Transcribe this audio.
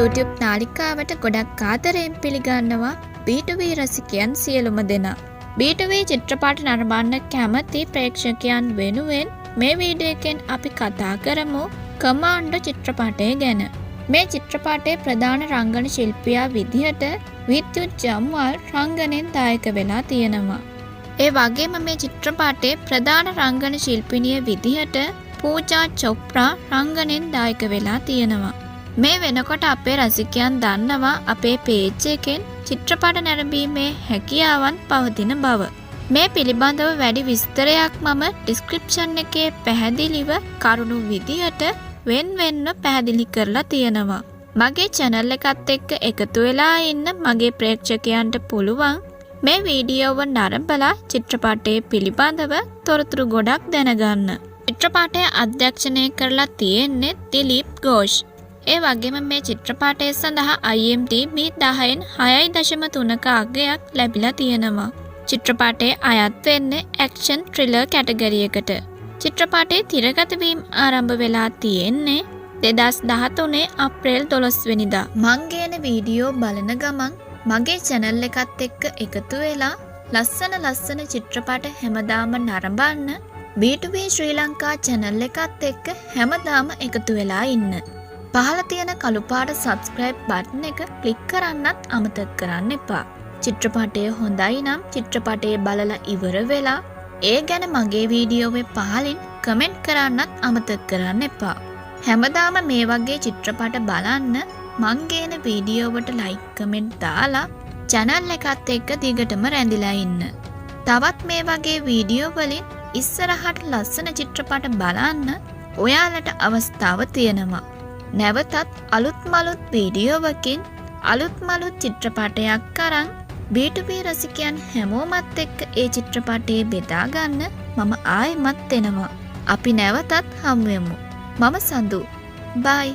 YouTube නාලිකාවට ගොඩක් ආදරයෙන් පිළිගන්නවා B2B රසිකයන් සියලුම දෙනා. B2B චිත්‍රපට නරඹන්න කැමති ප්‍රේක්ෂකයන් වෙනුවෙන් මේ වීඩියෝ එකෙන් අපි කතා කරමු කමාන්ඩෝ චිත්‍රපටය ගැන. මේ චිත්‍රපටයේ ප්‍රධාන රංගන ශිල්පියා විදිහට විද්‍යුත් ජම්වාල් රංගනයෙන් දායක වෙලා තියෙනවා. ඒ වගේම මේ චිත්‍රපටයේ ප්‍රධාන රංගන ශිල්පිනිය විදිහට පූජා චොප්රා රංගනයෙන් දායක වෙලා තියෙනවා. මේ වෙනකොට අපේ රසිකයන් දන්නවා අපේ පේජ් එකෙන් චිත්‍රපට නැරඹීමේ හැකියාවන් පවතින බව. මේ පිළිබඳව වැඩි විස්තරයක් මම ඩිස්ක්‍රිප්ෂන් එකේ පැහැදිලිව කරුණු විදිහට වෙන් වෙන්ව පැහැදිලි කරලා තියෙනවා. මගේ චැනල් එකත් එක්ක එකතු වෙලා ඉන්න මගේ ප්‍රේක්ෂකයන්ට පුළුවන් මේ වීඩියෝව නරඹලා චිත්‍රපටයේ පිළිබඳව තොරතුරු ගොඩක් දැනගන්න. චිත්‍රපටය අධ්‍යක්ෂණය කරලා තියෙන්නේ දිලීප් ඝෝෂ්. ඒ වගේම මේ චිත්‍රපටය සඳහා IMDb 10න් 6.3ක අගයක් ලැබිලා තියෙනවා. චිත්‍රපටයේ අයත් වෙන්නේ ඇක්ෂන් ත්‍රිලර් කැටගරි එකට. චිත්‍රපටයේ තිරගත වීම ආරම්භ වෙලා තියෙන්නේ 2013 අප්‍රේල් 12 වෙනිදා. මං ගේන වීඩියෝ බලන ගමන් මගේ චැනල් එකත් එක්ක එකතු වෙලා ලස්සන ලස්සන චිත්‍රපට හැමදාම නරඹන්න B2B ශ්‍රී ලංකා චැනල් එකත් එක්ක හැමදාම එකතු වෙලා ඉන්න. පහළ තියෙන කළු පාට සබ්ස්ක්‍රයිබ් බටන් එක ක්ලික් කරන්නත් අමතක කරන්න එපා. චිත්‍රපටය හොඳයි නම් චිත්‍රපටය බලලා ඉවර වෙලා ඒ ගැන මගේ වීඩියෝවේ පහලින් කමෙන්ට් කරන්නත් අමතක කරන්න එපා. හැමදාම මේ වගේ චිත්‍රපට බලන්න මං ගේන වීඩියෝවට ලයික් කමෙන්ට් දාලා චැනල් එකත් එක්ක දිගටම රැඳිලා ඉන්න. තවත් මේ වගේ වීඩියෝ වලින් ඉස්සරහට ලස්සන චිත්‍රපට බලන්න ඔයාලට අවස්ථාව තියෙනවා. නැවතත් අලුත් මලුත් වීඩියෝවකින් අලුත් මලුත් චිත්‍රපටයක් අරන් B2B රසිකයන් හැමෝමත් එක්ක ඒ චිත්‍රපටයේ බෙදා ගන්න මම ආයෙමත් එනවා. අපි නැවතත් හමු වෙමු. මම සඳු. බයි.